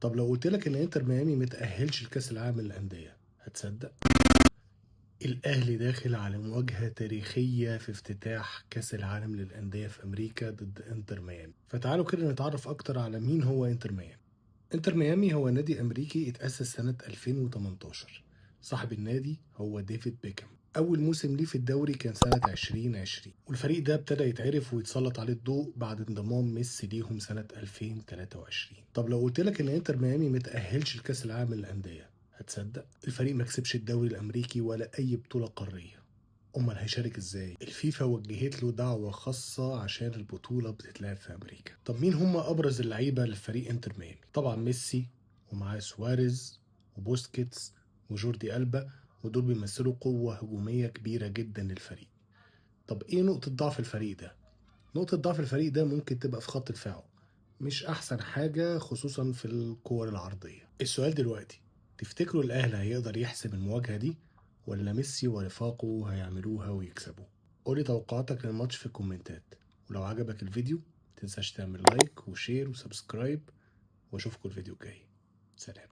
طب لو قلت لك ان انتر ميامي متأهلش لكأس العالم للأندية، هتصدق؟ الأهلي داخل على مواجهة تاريخية في افتتاح كأس العالم للأندية في أمريكا ضد انتر ميامي. فتعالوا كده نتعرف أكتر على مين هو انتر ميامي. انتر ميامي هو نادي أمريكي اتأسس سنة 2018. صاحب النادي هو ديفيد بيكهام. أول موسم ليه في الدوري كان سنة 2020، والفريق ده ابتدى يتعرف ويتسلط عليه الضوء بعد انضمام ميسي ليهم سنة 2023. طب لو قلت لك إن انتر ميامي متأهلش لكأس العالم للأندية، هتصدق؟ الفريق ما كسبش الدوري الأمريكي ولا أي بطولة قارية، أمال هيشارك إزاي؟ الفيفا وجهت له دعوة خاصة عشان البطولة بتتلعب في أمريكا. طب مين هم أبرز اللعيبة لفريق انتر ميامي؟ طبعا ميسي، ومعاه سواريز وبوسكيتس وجوردي ألبا، ودول بيمثلوا قوة هجومية كبيرة جدا للفريق. طب إيه نقطة ضعف الفريق ده؟ نقطة ضعف الفريق ده ممكن تبقى في خط دفاعه، مش أحسن حاجة خصوصا في الكور العرضية. السؤال دلوقتي، تفتكروا الأهلي هيقدر يحسم المواجهة دي ولا ميسي ورفاقه هيعملوها ويكسبوا؟ قولي توقعاتك للماتش في الكومنتات، ولو عجبك الفيديو متنساش تعمل like و share و subscribe، واشوفكم الفيديو الجاي. سلام.